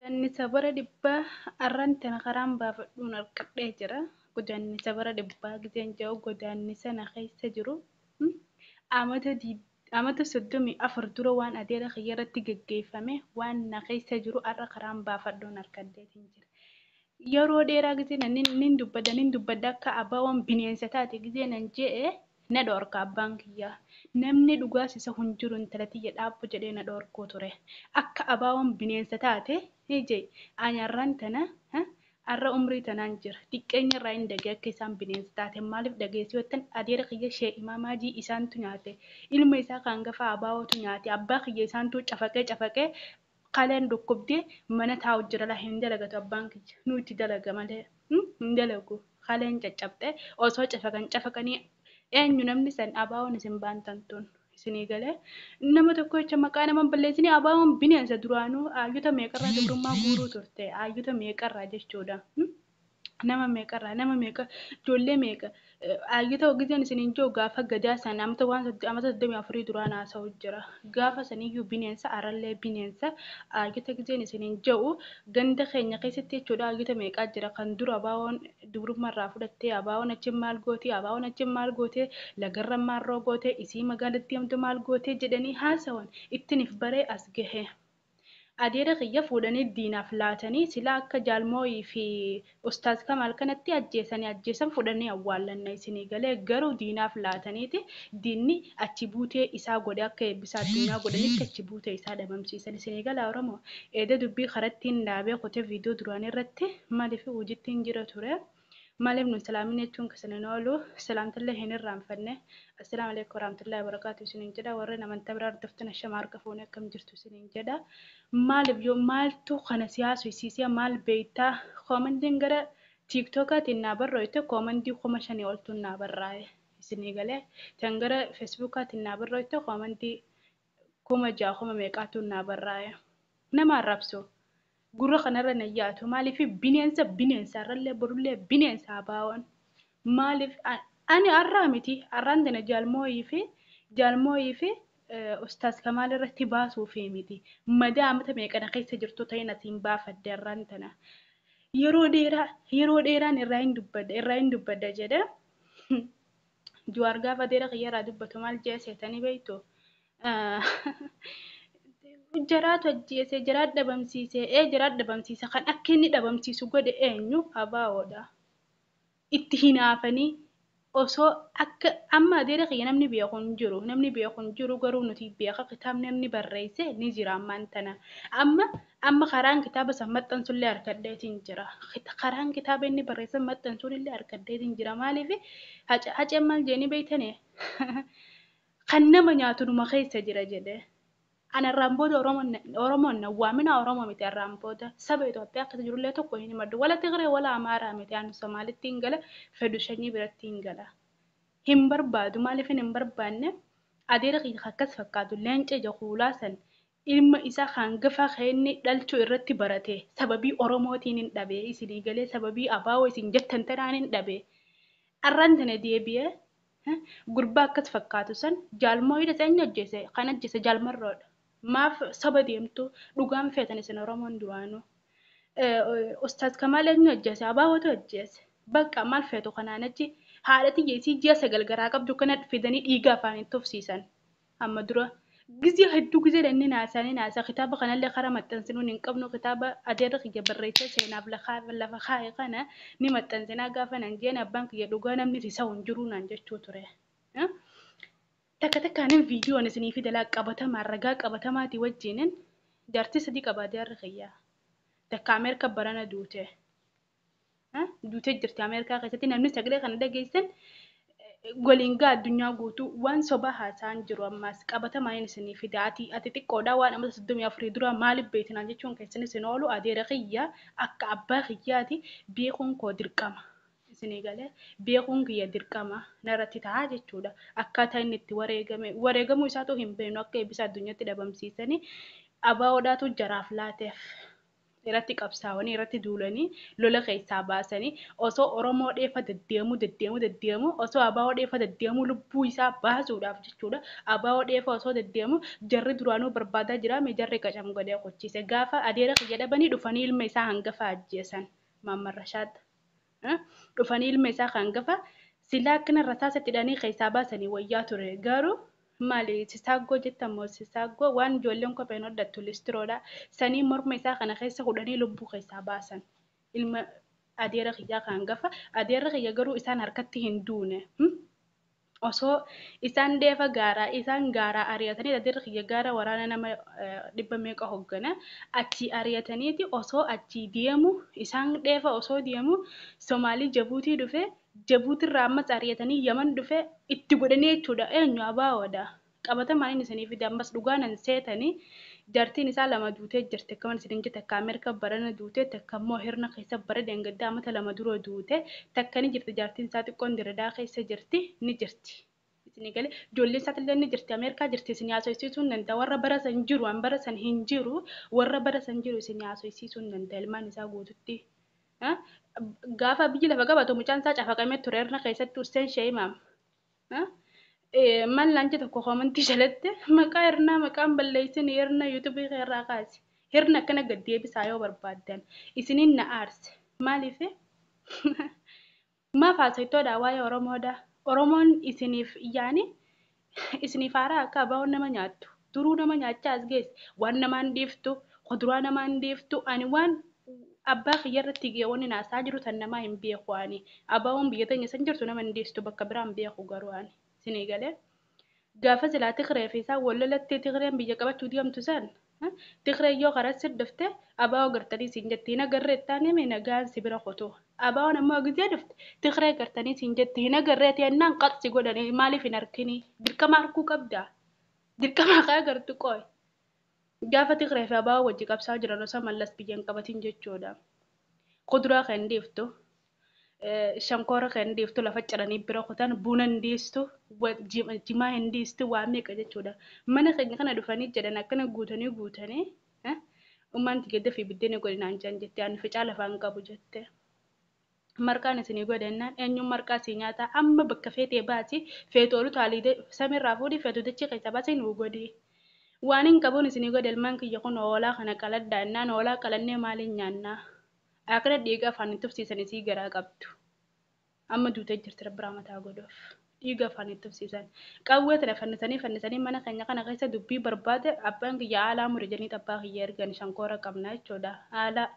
Godaannisa bara dhibbaa arraan tana karaan baafadhuun harkadhee jira. Godaannisa bara dhibbaa gizeen jedhu godaannisa na keessa jiru. Amata 34 dura waan adeera kiyya irratti geggeeffame waan na keessa jiru har'a karaan baafadhuun harkadheetiin jira. Yeroo dheeraa gizee nin dubbadha nin dubbadha akka abaawoon bineensa taate gizee nan je'e na dhorka abbaan kiyya. Namni dhugaas isa hin jiru intala tiyya dhaabbu jedhee na dhorkuu ture. Akka abaawoon bineensa taate jee ani har'aan tana har'a umrii tanaan jira. Xiqqeenya irraa hin dhagee akka isaan bineensa taate maaliif dhageessi yoo jettan adeera kiyya shee imaamaajii isaantu nyaate. Ilma isaa kan hangafa abaawootu nyaate. Abbaa kiyya isaantu cafaqee cafaqee kaleen dhukkubdee mana taa'u jira laa hin dalagatu abbaan kiyya. Nu itti dalaga malee hin dalagu. Kaleen caccabxee osoo cafaqan cafaqanii eenyu namni san abaawoon isin baantan tun isinii galee nama tokko jecha maqaa nama balleessinii abaawoon bineensa duraanuu aayyota meeqarraa dubrummaa guuruu turte aayyota meeqarraa jechuudha. Nama meeqarraa nama meeqa ijoollee meeqa aayyota gizeen isiniin jiru gaafa gadaa sana amata waan amata 34 duraan haasa'u jira. Gaafa saniyyuu bineensa arallee bineensa aayyota gizeen isiniin jiru ganda keenya keessatti jechuudha aayyota meeqaa jira kan dura abaawoon dubrummaa irraa fudhattee abaawoon achi maal gootee abaawoon achi maal gootee lagarra maarroo gootee isii magaalatti hamtu maal gootee jedhanii haasawan ittiin baree as gahe. Adeera kiyya fuudhanii diinaaf laatanii sila akka jaalmooyii fi ustaaz Kamaal kanatti ajjeesanii ajjeesan fudhanii awwaallanna isinii galee garuu diinaaf laataniiti diinni achi buutee isaa godhe akka eebbisaa addunyaa godhanitti achi buutee isaa dhabamsiisan isinii gala Oromoo. Eeda dubbii karattiin dhaabee kutee viidiyoo duraanii irratti maaliif hojiitti hin jira ture. Maaliif nu salaamin jechuun keessan hin oolu salaamtallee hin irraanfanne. Assalaamu alaikum warahmatullahi wabarakatuh isiniin jedha. Warreen amantaa biraa hordoftan ashama harka fuunee akkam jirtu isiniin jedha. Maaliif yoo maaltu kana siyaasu isiisee maal beektaa koomandiin gara tiiktookaatiin naa barreessite koomandii 5,000 oltuun naa barraa'e isinii galee tan gara feesbuukaatiin naa barreessite koomandii 6,000 kuma meeqaatuun naa barraa'e. Nama arrabsu. Gurra kanarra na yaatu maaliif bineensa bineensa irrallee borullee bineensa abaawoon maaliif ani har'aa miti har'aan tana jaalmooyii fi ustaaz Kamaal irratti baasuu fi miti madaa amata meeqana keessa jirtu ta'in asiin baafadde har'aan tana yeroo dheeraa yeroo dheeraan irraa hin dubbadha jedhe Jawaar gaafa adeera kiyya irraa dubbatu maal jee seetanii beektu. Jaraatu ajjeese jaraat dhabamsiise jaraat dhabamsiise kan akka inni dhabamsiisu godhe eenyu abaawoodha. Itti hinaafanii osoo akka amma adeera kiyya namni beeku hin jiru namni beeku hin jiru garuu nuti beeka kitaabni inni barreesse ni jira ammaan tana. Amma karaan kitaaba san maxxansullee harkadheetiin jira. Karaan kitaaba inni barreesse maxxansuunillee harkadheetiin jira maaliif haceen maal jeeni beektanii kan nama nyaatu numa keessa jira jedhe. Ani har'aan booda Oromoon na waamina Oromoo miti har'aan booda saba Itoophiyaa akka jirullee tokko hin himadhu. Wala Tigree wala Amaaraa miti ani Somaalitti hin gala fedhu sanyii biratti hin gala. Hin barbaadu maaliif hin barbaanne adeera kiyya akkas fakkaatu leenca ija kuulaa san ilma isaa hangafa inni dhalchuu irratti barate sababii Oromootiin hin dhabe isinii galee sababii abaawoo isin jettan tanaan hin dhabe. Har'aan tana deebi'ee gurbaa akkas fakkaatu san jaalmoo hidha isa inni ajjeese kan ajjeese jaalmarroodha. Maaf saba deemtu dhugaan feetan isin Oromoon duraanuu. Ustaaz Kamaal eenyu ajjeese? Abaawootu ajjeese. Bakka maal feetu kanaan achi haadha tiyya isii ji'a 9 garaa qabdu kana fidanii dhiiga afaaniin tufsiisan. Amma dura gizee hedduu gizee inni naasaa ni naasaa kitaaba kanallee karaa maxxansinuun hin qabnu kitaaba adeerri kiyya barreessee seenaaf lafa kaa'e kana ni maxxansinaa gaafa nan jeen abbaan kiyya dhugaa namni isa hin jiru naan jechuu ture. Takka takkaanin viidiyoon isinii fidalaa qabatamaa ragaa qabatamaatii wajjinin jaartii 3 qaba adeerri kiyya. Takka Ameerikaa barana duute. Duutee jirti Ameerikaa keessatti namni sagalee kana dhageessan waliin gaa addunyaa guutuu waan sobaa haasa'an jiru ammaas qabatamaan isinii fida. Ati xiqqoodhaa waan amata 34 dura maaliif beektinaan jechuun keessan isin oolu adeera kiyya akka abbaa kiyyaati beekuun koo dirqama. Isinii galee beekuun kiyya dirqama narratti ta'a jechuudha. Akkaataa inni itti wareegame wareegamuu isaatu hin beeknu akka eebbisa addunyaatti dhabamsiisanii abaawoodhaatu jaraaf laateef. Irratti qabsaawanii irratti duulanii lola keessaa baasanii osoo Oromoo dheefa deddeemuu deddeemuu deddeemuu osoo ABO dheefa deddeemuu lubbuu isaa baasuudhaaf jechuudha. ABO dheefa osoo deddeemuu jarri duraanuu barbaadaa jira jarri qacam godhee qochise. Gaafa adeera kiyya dhabanii dhufanii ilma isaa hangafa ajjeesan. Maammarrashaat. Dhufanii ilma isaa hangafa silaa akkana rasaasa itti hidhanii keessaa baasanii wayyaa ture. Garuu maali sisaaggoo jettamoo sisaaggoo waan ijoolleen kopheen hodhattu listiroodha. Sanii morma isaa kana keessa hudhanii lubbuu keessaa baasan. Ilma adeera kiyyaa kan hangafa. Adeerri kiyya garuu isaan harkatti hin duune. Osoo isaan deefa gaaraa isaan gaaraa ari'atanii adeerri kiyya gaara waraana nama dhibba meeqa hoggana achii ari'ataniiti osoo achii deemu isaan dheefa osoo deemu Somaalii Jabuutii dhufe Jabuutirraa ammas ari'atanii Yaman dhufe itti godhanii jechuudha. Eenyu ABOdha. Qabatamaan inni isinii fide ammas dhugaa nan seetanii jaartiin isaa lama duutee jirti. Akkuma isin jette takka Ameerikaa barana duute takka immoo hirna keessa bara deengaddaa amata 2 dura duute takka ni jirti jaartiin isaa xiqqoon diriiraa keessa jirti ni jirti. Isinii galee ijoolleen isaatillee ni jirti Ameerikaa jirti isin haasofsiisuu hin danda'a. Warra bara san jiru an bara san hin jiru warra bara san jiru isin haasofsiisuu hin danda'a ilmaan isaa guututti. Gaafa biyyi lafa qabatu mucaan isaa cafaqamee ture hirna keessatti Hussein Sheeyimaam. Maal naan jedhe tokko koomantii jalatti maqaa hirnaa maqaan balleessin hirna yuutuubii irraa kaasi. Hirna akkana gad deebisaa yoo barbaaddan isiniin na aarse. Maaliif? Maaf haasoftoodha waa'ee Oromoodha. Oromoon isiniif yaani isiniif haaraa akka ABO'n nama nyaattu. Duruu nama nyaachaa as geesse. Waan namaan dhiiftu, kuduraa namaan dhiiftu, ani waan abbaa kiyya irratti ga'e wanni naasaa jiru tan namaa hin beeku ani. ABO'n biyya teenya san jirtu nama hin dhiistu bakka biraa hin beeku garuu ani. Isinii galee. Gaafa silaa Tigree fi isaan wal lolattee Tigreen biyya qabachuu deemtu san Tigree yoo karaa si dhufte ABO gartanii siin jetti hin agarree taane mee nagaan si bira kutu. ABO'n ammoo gizee dhufte Tigree gartanii siin jetti hin agarree ta'ennaan qaxsi godhanii maaliif hin arkinii? Dirqama arguu qabdaa? Dirqama haa agartu qoy. Gaafa Tigree fi ABO wajji qabsaa jiran osoo Mallas biyya hin qabatin jechuudha. Kuduraa kan dhiiftu, shankoora kan dhiiftu lafa ciranii bira kutan, buna hin dhiistu, jimaa hin dhiistu, waa meeqa jechuudha. Mana keenya kana dhufanii jedhan akkana guutanii guutanii ummaan tigedda fi biddeena godhinaan jedhan jette ani ficaa lafaan qabu jette. Marqaan isinii godhannaan eenyuun marqaa sii nyaataa amma bakka feetee baasi feetoolu taalii samiirraa fuudhii feetu dachee keessa baasii nuu godhi. Waan hin qabuun isinii godhe ilmaan kiyya kun hoolaa kana qaladhaa jennaan hoolaa qalannee maaliin nyaannaa? Akkana dhiiga afaan hin tufsiisan isii garaa qabdu. Amma duutee jirti rabbi rahmataa godhuuf. Dhiiga afaan hin tufsiisan. Qawwee tana fannisanii fannisanii mana keenya kana keessa dubbii barbaade abbaan kiyya haalaa mure jedhanii abbaa kiyya ergan shankoora qabna jechuudha. Haala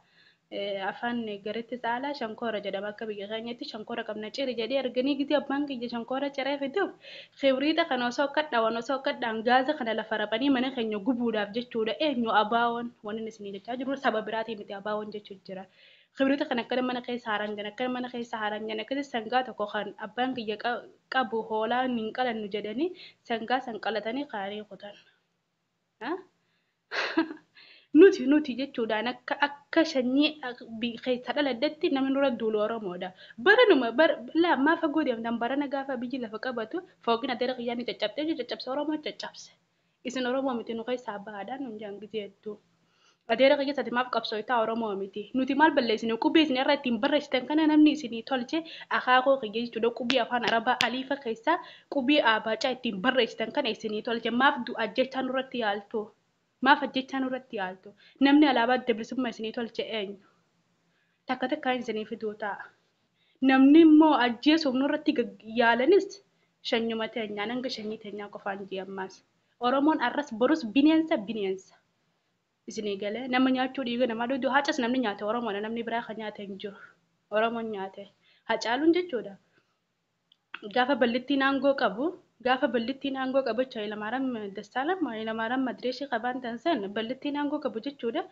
afaan garittis haala shankoora jedhama akka biyya keenyatti shankoora qabna ciri jedhee erganii gizee abbaan kiyya shankoora ciree fiduuf kibriita kana osoo akka dhawan osoo akka dhaan gaaza kana lafa raphanii mana keenya gubuudhaaf jechuudha. Eenyu ABO'n wanni isinii jechaa jiru saba biraatii miti ABO'n jechuun jira. Kibriita kana akkana mana keessa haaraan jiran akkana mana keessa haaraan jiran akkasi sangaa tokko kan abbaan kiyya qabu hoolaa hin qalannu jedhanii sangaa san qalatanii kaanii kutan. Nuti nuti jechuudhaan akka akka sanyii keessa dhaladhetti namni nurra duulu Oromoodha. Baranuma lammaa fagoo deemtan barana gaafa biyyi lafa qabatu fooqin adeera kiyyaa ni caccabte caccabse Oromoo caccabse. Isin Oromoo miti nu keessaa bahaadhaan nun jaan gizee hedduu. Adeera kiyya sati maaf qabsootaa Oromoo miti. Nuti maal balleessine qubee isin irra ittiin barreessitan kana namni isinii tolche akaakoo kiyya jechuudha qubee afaan Arabaa aliifa keessaa qubee abaacaa ittiin barreessitan kana isinii tolche maaf du'a jechaa nurratti yaaltu. Maaf ajjechaa nurratti yaaltu? Namni alaabaa adda bilisummaa isinii tolche eenyu? Takka takkaan isinii fiduu ta'a. Namni immoo ajjeesuuf nurratti yaalanis shanyuma teenyaan hanga shanyii teenyaa qofaan jee ammaas. Oromoon arras borus bineensa bineensa. Isinii galee nama nyaachuu dhiiga namaa dhuguu hacas namni nyaate Oromoodha namni biraa kan nyaate hin jiru. Oromoon nyaate. Hacaaluun jechuudha. Gaafa ballittiin aangoo qabu gaafa ballittiin aangoo qabu jechuudha Hayilamaariyaam Dassaalany Hayilamaariyaam Madireeshii qabaan tan san ballittiin aangoo qabu jechuudha.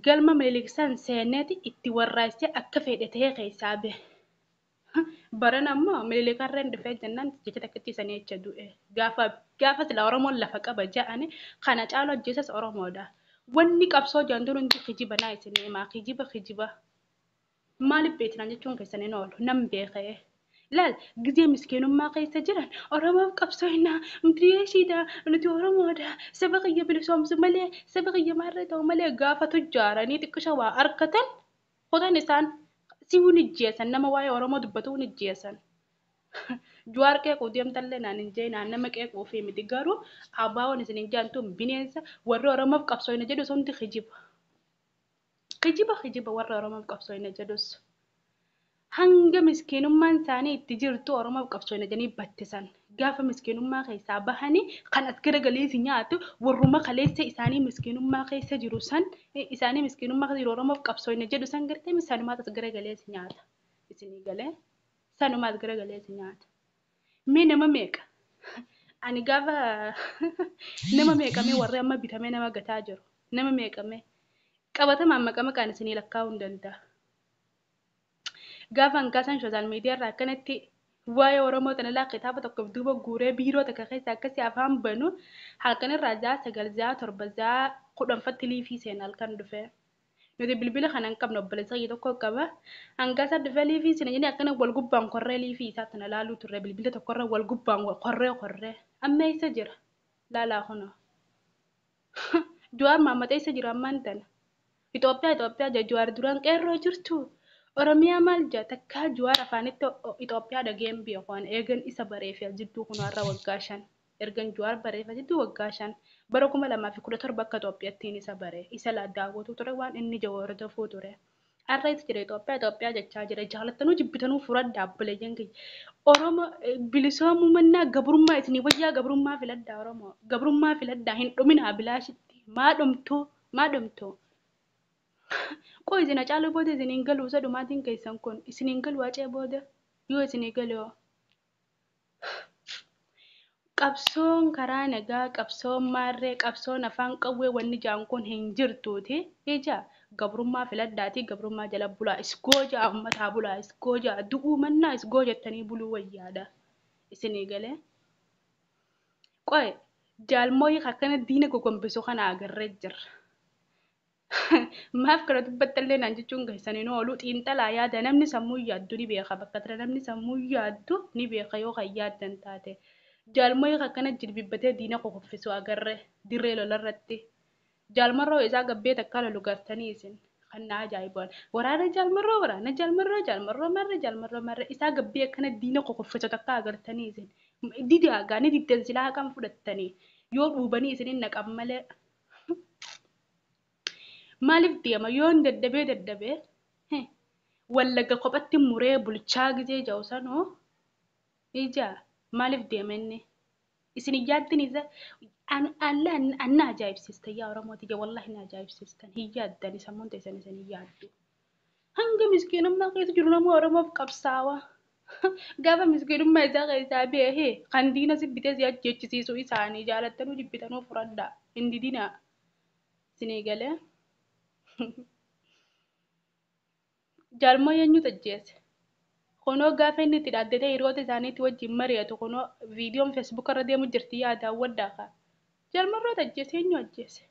Galma Minilik san seeneeti itti warraaqsee akka fedhe ta'ee keessaa bahe. Baran ammoo Minilik harreen dhufee jennaan jecha takkitti sanii jecha du'e. Gaafa gaafa sila Oromoon lafa qaba jedhani kana caalu ajjeesas Oromoodha. Wanni qabsoo jedhan hundi kijiba naa isin himaa kijiba kijiba. Maaliif beektan jechuun keessan hin oolu nam beekee. Laal, gizee miskiinummaa keessa jiran Oromoof qabsooyna, mitireeshiidha, nuti Oromoodha, saba kiyya bilisoomsu malee, saba kiyya maarree ta'u malee. Gaafa tujjaaranii xiqqisha waa argatan kutan isaan si'uu ni ijjeessan, nama waa'ee Oromoo dubbatu ni ijjeessan. Jawaar qeequu deemtallee naan hin jeenaan, nama qeequu fi miti, garuu abaawoon isin hin jaantuun bineensa. Warri Oromoof qabsooyna jedhu hundi kijiba. Kijiba, kijiba. Warra Oromoof qabsooyna jedhus hanga miskiinummaan isaanii itti jirtu Oromoof qabsooyna jedhanii battisan. Gaafa miskiinummaa keessaa bahanii kan as garagalee si nyaatu warruma kaleessa isaanii miskiinummaa keessa jiru san, isaanii miskiinummaa keessa jiru Oromoof qabsooyna jedhu san gartee sanumaatu as garagalee si nyaata. Isinii galee, sanumaa as garagalee si nyaata. Mee nama meeqa? Ani gaafa nama meeqamee warri amma bitamee nama gataa jiru? Nama meeqamee? Qabatamaan maqa maqaan isinii lakkaa'uu hin danda'a. Gaafa hanqaasan social media irraa akkanatti waa'ee Oromoo tana laa kitaaba tokkoof duuba guuree biiroo takka keessa akkasii afaan banu, halkan irraa 9:00, 7:00, 10:00 fatti live seena halkan dhufee. Nuti bilbila kana hin qabnu, obboleessa kiyya tokko qaba. Hanqaasaa dhufee live seena jennee akkana wal gubbaan korree live isaa tana laaluu turre, bilbila tokkorra wal gubbaan korree korree. Amma eessa jira? Laalaa kunoo. Jawaar Mahammad eessa jira ammaan tana? Itoophiyaa Itoophiyaa Jawaar duraan qeerroo jirtu. Oromiyaa maal jaa takkaa Jawaar afaanitti Itoophiyaa dhageen beeku ani eegan isa bareefe jidduu kun har'a waggaa 5. Ergan Jawaar bareefe jidduu waggaa 5, bara 2017 akka Itoophiyaattiin isa bare, isa daawwatu ture, waan inni jawu hordofuu ture. Har'a isa jira, Itoophiyaa Itoophiyaa jechaa jira. Jaalattanuu jibbitanuu furadhaa, obboleeyyan kiyya. Oromoo bilisoomuu mannaa gabrummaa isinii wayyaa, gabrummaa filadhaa. Oromoo gabrummaa filadhaa, hin dhuminaa bilaashitti. Maa dhumtuu? Maa dhumtuu? Qoo isin Hacaaluu booda isiniin galu, isa dhumaatiin keessan kun isiniin galu. Hacee booda yoo isinii galu, qabsoon karaa nagaa, qabsoon maarree, qabsoon afaan qawwee wanni jaan kun hin jirtuuti. Ija gabrummaa filadhaatii gabrummaa jala bulaa, isgoo ja'a ummataa bulaa, isgoo ja'a du'uu mannaa isgoo jettanii buluu wayyaadha. Isinii galee. Qoye jaalmooyi akkana diina gogombisu kana agarree jirra. Maaf kana dubbattallee naan jechuun keessan hin oolu. Xiinxalaa yaada, namni sammuu yaaddu ni beeka. Bakka tana namni sammuu yaaddu ni beeka yoo kan yaaddan taate. Jaalmooyi akkana jilbibbatee diina kokoffisu agarre dirree lolarratti. Jaalmarroo isaa gabbee takkaa lolu gartanii isin kan na ajaa'iban. Waraana jaalmarroo, waraana jaalmarroo, jaalmarroo marre, jaalmarroo marre, isaa gabbee akkana diina kokoffisu takkaa agartanii isin. Didaa gaanii diddan silaa haqan fudhattanii yoo dhuubanii isinin naqan malee. Maaliif deema yoon dadhabee dadhabee Wallagga kophatti muree bulchaa gizee ja'u sanuu ija maaliif deema inni? Isin yaaddin isa anna ajaa'ibsiistan yaa Oromooti, wallahi na ajaa'ibsiistan. Hin yaaddan, sammuun teessan isin hin yaaddu. Hanga miskiinummaa keessa jiru nama Oromoof qabsaawa. Gaafa miskiinummaa isaa keessaa beekee kan diina si bitee si ajjeechisiisu isaanii. Jaalattanuu jibbitanuu fudhadhaa. Hin didinaa. Isinii galee. Jaalmoo eenyutu ajjeese? Kunoo gaafa inni itti dhaaddatee hiriyoota isaaniitti wajjin mari'atu, kunoo viidiyoon Facebook irra deemu jirti, yaa daawwadhaa kaa. Jaalmarroota ajjeese, eenyu ajjeese?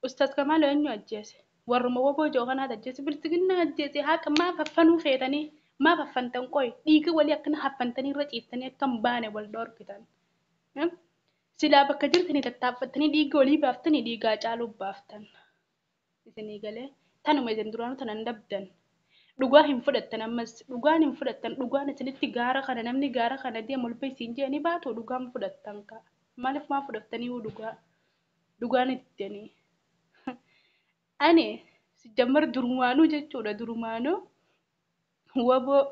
Ustaaz Kamaal eenyu ajjeese? Warruma woboo jiru kanaatu ajjeese. Biltsiginnaa ajjeese. Haqa maaf haffanuu feetanii? Maaf haffantan qoy? Dhiiga walii akkana haffantanii irra ciiftanii akka hin baane wal dhorkitan. Silaa bakka jirtanii tattaaffattanii dhiiga walii baaftanii dhiigaa caaluu baaftan. Isinii galee, tanuma isin duraanuu tanan dabdan. Dhugaa hin fudhattan, ammas dhugaan hin fudhattan. Dhugaan isinitti gaara kana, namni gaara kana deemu ol isiin jee ni baatu, dhugaan fudhattan ka. Maaliif maa fudhattanii dhugaa? Dhugaan ittanii. Ani jammar durumaanuu jechuudha, durumaanuu waboo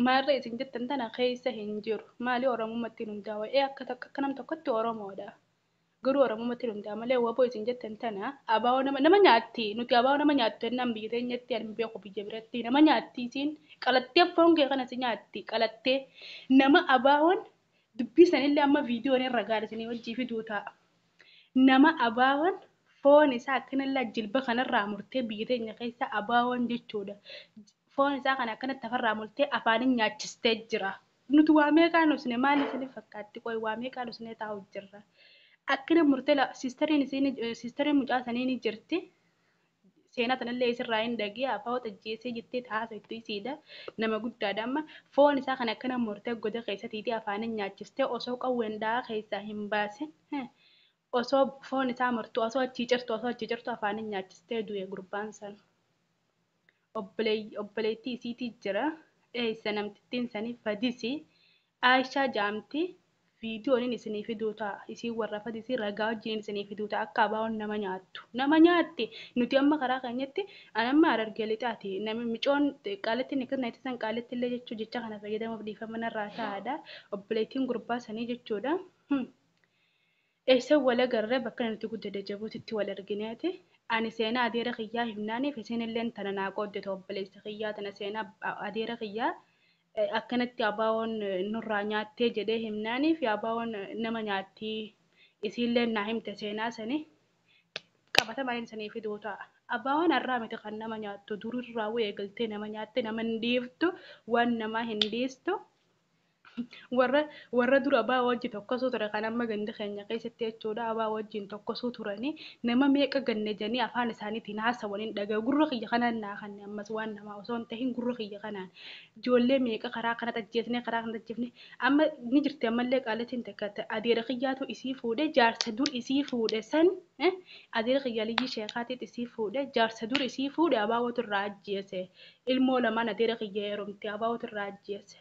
maarree isin jettan tana keessa hin jiru. Maali, Oromummaatti hundaa'u. Ee, akka takka akka nam tokkotti Oromoodha. Garuu Oromummaatti hundaa'u malee waboo isin jettan tana abaa'oo nama nyaatti. Nuti abaa'oo nama nyaattu jennaan biyya teenyatti, ani beeku biyya biratti nama nyaatti isiin qalattee foon kee kana si nyaatti qalattee. Nama abaa'oon dubbii sanillee amma viidiyoon irra gaara isinii wajjii fiduu ta'a. Nama abaa'oon foon isaa akkanallee jilba kanarraa murtee biyya teenya keessa abaa'oon jechuudha. Foon isaa kana akkanatti afarraa murtee afaanin nyaachistee jira. Nuti waa meeqaan usne, maal isinif fakkaatti qoy, waa meeqaan usnee taa'u jirra. Akkana murtee sisteriin isiin, sisteriin mucaa sanii ni jirti. Seenaa tanallee isirraa hin dhagee abaa'oo ajjeesee jettee haasoftu isiidha. Nama guddaadha amma foon isaa kan akkana murtee goda keessatti afaanin nyaachistee osoo qawween dha'aa keessaa hin baasin osoo foon isaa murtu osoo achii cirtu osoo achii cirtu afaanin nyaachistee du'e gurbaan san. Obboleettii isiitii jira. Eessa namtittiin sanii fadisi Aayishaa jaamti. Viidiyoon isinii fiduu ta'a. Isiin warra fadisi ragaa wajjin isinii fiduu ta'a. Akka abaa'oon nama nyaattu. Nama nyaatti. Nuti amma karaa keenyatti an amma Harargee lixaati. Namni micoon qaalittiin akkasuma ittisan qaalitti illee jechuu jecha kana fayyadamuuf dhiifama narraa ta'aadha. Obboleettiin gurbaa sanii jechuudha. Eessa wal agarree bakka nuti guddate Jabuutitti wal argineeti. Ani seenaa adeera kiyyaa himnaaniif isin illeen tana naa qooddete obboleessa kiyyaa tana seenaa adeera kiyyaa akkanatti abaa'oon nurraa nyaattee jedhee himnaaniif abaa'oon nama nyaattii isiilleen naa himte seenaa sani qabatamaan isanii fiduu ta'a. Abaa'oon har'aa miti kan nama nyaattu durirraa eegaltee nama nyaatte nama hin dhiiftu waan namaa hin dhiistu. Warra dura abaa wajji tokkosuu ture kan amma ganda keenya keessatti jechuudha abaa wajjin tokkosuu turanii nama meeqa ganne jedhanii afaan isaaniitiin haasawaniin dhagaa gurra kiyya kanaan naa kanne ammas waan namaa osoo hin tahin gurra kiyya kanaan ijoollee meeqa karaa kanatti ajjeesne karaa kanatti ajjeefne amma ni jirti ammallee qaalatiin takka adeera kiyyaatu isii fuudhe jaarsa dur isii fuudhe san adeera kiyya liyyii sheekaatiit isii fuudhe jaarsa dur isii fuudhe abaawwatu irraa ajjeese ilmoo lamaan adeera kiyya heerumte abaawwatu irraa ajjeese.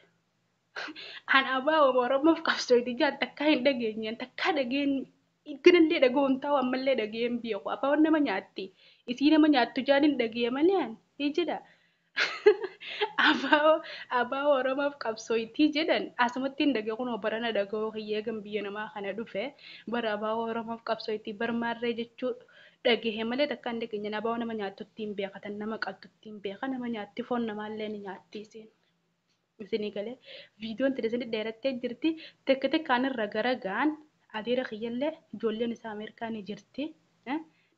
An abaa'oo Oromoof qabsooyti jaan takkaa hin dhageenye takkaa dhageen ganallee dhaga'uun ta'u ammallee dhageen beeku abaa'oon nama nyaatti isii nama nyaattu jaan hin dhagee malee an ni jedha. Abaa'oo Oromoof qabsooyti jedhan asumatti hin dhagee kunoo barana dhaga'uu kiyyee gan biyya namaa kana dhufe bara abaa'oo Oromoof qabsooyti barmaarree jechuu dhagee malee takkaa hin dhageenye abaa'oo nama nyaattutti hin beekatan nama qaltutti hin beeka nama nyaatti foon namaallee ni nyaatti isiin. Isinii galee viidiyoon tun isin dheerattee jirti takka takkaan irra gara ga'an adeera kiyyallee ijoolleen isaa Ameerikaa ni jirti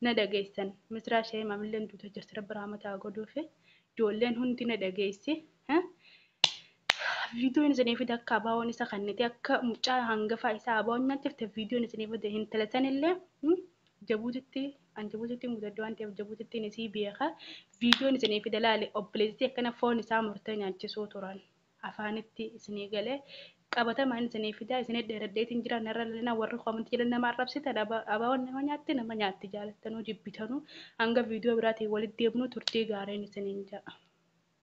na dhageessan misraa ishee maamilleen duuta jirti rabbi rahmataa godhuufi ijoolleen hundi na dhageessi. Viidiyoon isinii fide akka abaa'oon isa kannite akka mucaa hangafaa isaa abaa'oon nyaachifte viidiyoon isinii fide intala sanillee Jabuutitti an Jabuutitti guddadde waan ta'eef Jabuutittiin isii beeka viidiyoon isinii fide laale obboleettii akkana foon isaa murtee nyaachisuu turan. Afaanitti isinii galee qabatamaan isinii fidaa isinii dheeradheetiin jira narra lalina warri komantii jedhan nama arrabsitan abaa'oon nama nyaatti nama nyaatti jaalattanuu jibbitanuu hanga viidiyoo biraatiin walitti deebinu turtii gaariin isiniin ja'a.